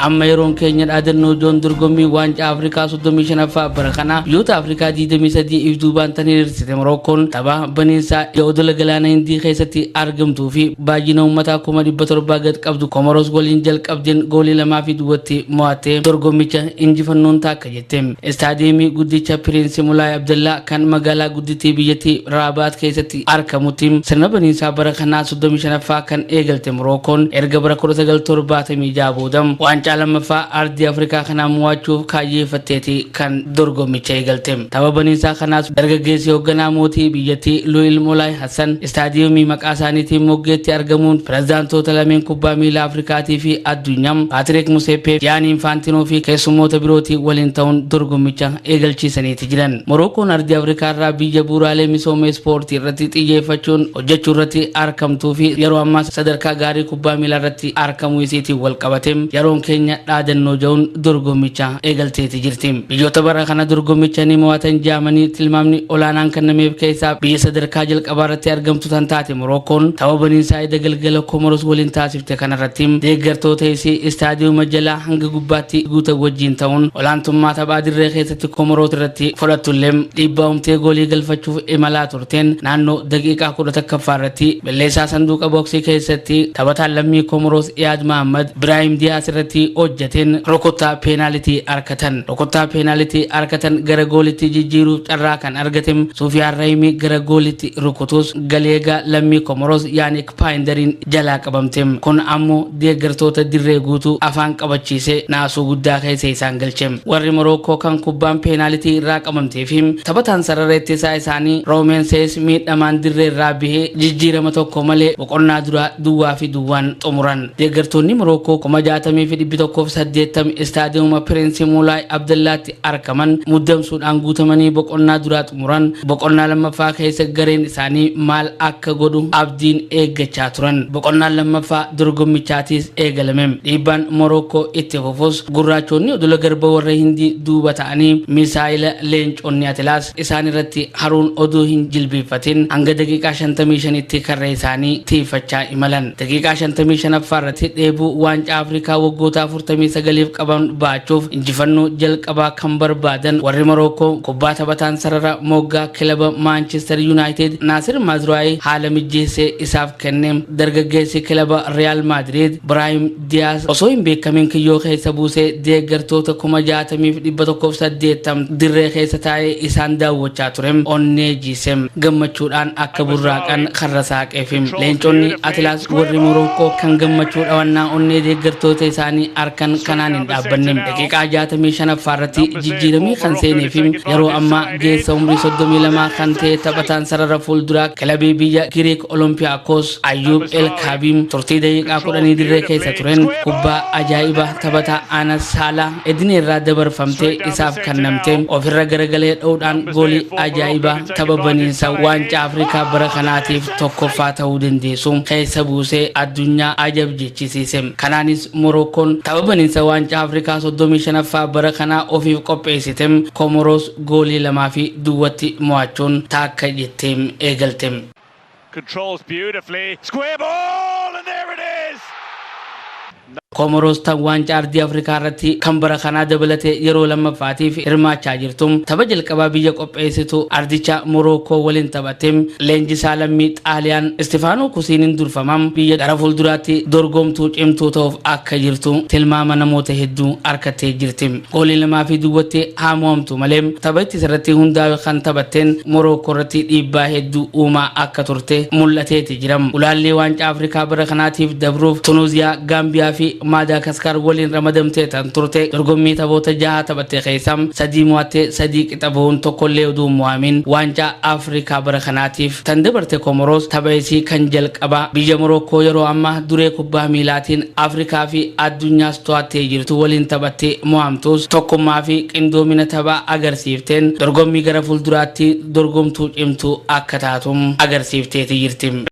Amma yeroon keenya dhaadannoo ijoon dorgommii waancaa Afrikaa 35ffaa bara kanaa biyyoota Afrikaa 23 if duubaan tan hiriirsite Morokkoon tapha baniinsaa odola galaana Hindii keessatti argamtuu fi baay'ina uummataa 700,000 gad qabdu Komoroos waliin jalqabdeen goolii 2 fi duwwatti mo'attee dorgommicha injifannoon taakka jette. Istaadiyeemii guddicha Piriinsi Mulaay Abdallaa kan magaalaa guddittii biyyattii Raabaat keessatti argamutti sirna baniinsaa bara kanaa 35ffaa kan eegalte Morokkoon erga bara 1976 booda waancaa lammaffaa ardii Afrikaa kanaa mo'achuuf kaayyeeffatteeti kan dorgommicha eegalte. Tapha baniinsaa kanaas dargaggeessi hoogganaa mootii biyyattii Lu'il Mulaay Hassan istaadiyeemii maqaa isaaniitiin moggeetti argamuun pirezidaantoota lameen kubbaa miilaa Afrikaatii fi addunyaa Paatrik Museepee, Giyaanii Infaantinoo fi keessummoota birootii waliin ta'uun dorgommicha eegalchiisaniiti jiran. Morokkoon ardii Afrikaa irraa biyya bu'uuraalee misooma ispoortii irratti xiyyeeffachuun hojjechuu irratti argamtuu fi yeroo ammaa sadarkaa gaarii kubbaa miilaa irratti argamuu isiitiin wal qabate yeroon keenya dhaadannoo ja'uun dorgommicha eegalteeti jirti. Biyyoota bara kana dorgommicha ni mo'atan jaamanii tilmaamni olaanaan kennameef keessaa biyya sadarkaa jalqabaa irratti argamtu tan taate Morokkoon tapha baniinsaa ida galgala Komoros waliin taasifte kanarratti deeggartoota isii istaadiyooma jalaa hanga gubbaatti guutan wajjin ta'uun olaantummaa taphaa dirree keessatti Komoroot irratti fudhattullee dhiibbaa uumtee goolii galfachuuf imalaa turteen naannoo daqiiqaa 11ffaa irratti balleessaa sanduuqa booksii keessatti taphataan lammii Komoroos Iyaad Mahammad Biraahim Diyaas irratti hojjateen rukuttaa peenaalitii argatan. Rukuttaa peenaalitii argatan gara goolitti jijjiiruuf carraa kan argate Suufiyaan Rahimii gara goolitti rukutus galeegaa lammii Komoroos Yaanik Paayindariin jalaa qabamte. Kun ammoo deeggartoota dirree guutuu afaan qabachiisee naasuu guddaa keessa isaan galche. Warri Morookoo kan kubbaan peenaalitii irraa qabamtee fi taphataan sarara ittisaa isaanii Roomeen Sees miidhamaan dirree irraa bihee jijjiirama tokko malee boqonnaa duraa 0-0n xumuran. Deeggartoonni Morookoo 60,180 istaadiyooma Piriinsi Muulaay Abdallaatti argaman muddamsuudhaan guutamanii boqonnaa duraa xumuran. Boqonnaa lammaffaa keessa gareen isaanii maal akka godhu abdiin eeggachaa turan. Boqonnaan lammaffaa dorgommichaatiis eegalame. Dhiibbaan Morookoo itti fufus gurraachonni odola garba warra Hindii duuba ta'anii misaayila leenconni Atilaas isaan irratti haruun oduu hin jilbeeffatin hanga daqiiqaa 55tti karra isaanii tiifachaa imalan. Daqiiqaa 55ffaa irratti dheebuu waancaa Afrikaa waggoota 49f qaban baachuuf injifannoo jalqabaa kan barbaadan warri Morookoo kubbaa taphataan sarara moggaa kilaba Maanchister Yuunaayitid Naasir Mazraawii haala mijjeessee isaaf kenne dargaggeessi kilaba Real Maadrid Biraahim Diyaas osoo hin beekamin kiyyoo keessa buusee deeggartoota 60,180 dirree keessa taa'ee isaan daawwachaa ture onnee jiise gammachuudhaan akka burraaqan karra saaqeefi. Leenconni Atilaas warri Morookoo kan gammachuu dhawannaa onnee deeggartoota isaanii harkan kanaan hin dhaabbanne. Daqiiqaa 65ffaa irratti jijjiiramee kan seenee fi yeroo ammaa geessa umrii 32 kan ta'e taphataan sarara fuulduraa kilabii biyya Giriik Olompiyaakos Ayyuub Elkaabiim turtii daqiiqaa 10 dirree keessa tureen kubbaa ajaa'ibaa taphataa Anas Saalaa Edinee irraa dabarfamtee isaaf kennamte ofirra garagalee dha'uudhaan goolii ajaa'ibaa tapha baniinsa waancaa Afrikaa bara kanaatiif tokkoffaa ta'uu dandeessu keessa buusee addunyaa ajab jechisiise. Kanaanis Morokkoon tapha baniinsa waancaa Afrikaa 35ffaa bara kanaa ofiif qopheessite Komoroos goolii 2 fi duwwatti mo'achuun taakka jettee eegalte. Controls beautifully. Square ball, and there it is. Komoroos tan waancaa ardii Afrikaa irratti kan bara kanaa dabalatee yeroo lammaffaatiif hirmaachaa jirtu tapha jalqabaa biyya qopheessitu ardicha Morookoo waliin taphatte leenjisaa lammii Xaaliyaan Istifaanoo Kusiiniin durfamam biyya gara fuulduraatti dorgomtuu cimtuu ta'uuf akka jirtu tilmaama namoota hedduu harkattee jirti. Goolii 2 fi duwwatti haa mo'amtu malee tapha ittisa irratti hundaa'e kan taphatteen Morookoo irratti dhiibbaa hedduu uumaa akka turte mul'ateeti jira. Ulaallee waancaa Afrikaa bara kanaatiif dabruuf Tunuuziyaa, Gaambiyaa fi Maadaagaskar waliin ramadamtee tan turte dorgommii taphoota jaha taphatte keessaa sadii mo'attee sadii qixa bahuun tokkollee oduu mo'amin waancaa Afrikaa bara kanaatiif tan dabarte Komoroos tapha isii kan jalqabaa biyya Morookoo yeroo ammaa duree kubbaa miilaatiin Afrikaa fi addunyaas to'attee jirtu waliin taphattee mo'amtus tokkummaa fi qindoomina taphaa agarsiifteen dorgommii gara fuulduraatti dorgomtuu cimtuu akka taatu agarsiifteeti jirti.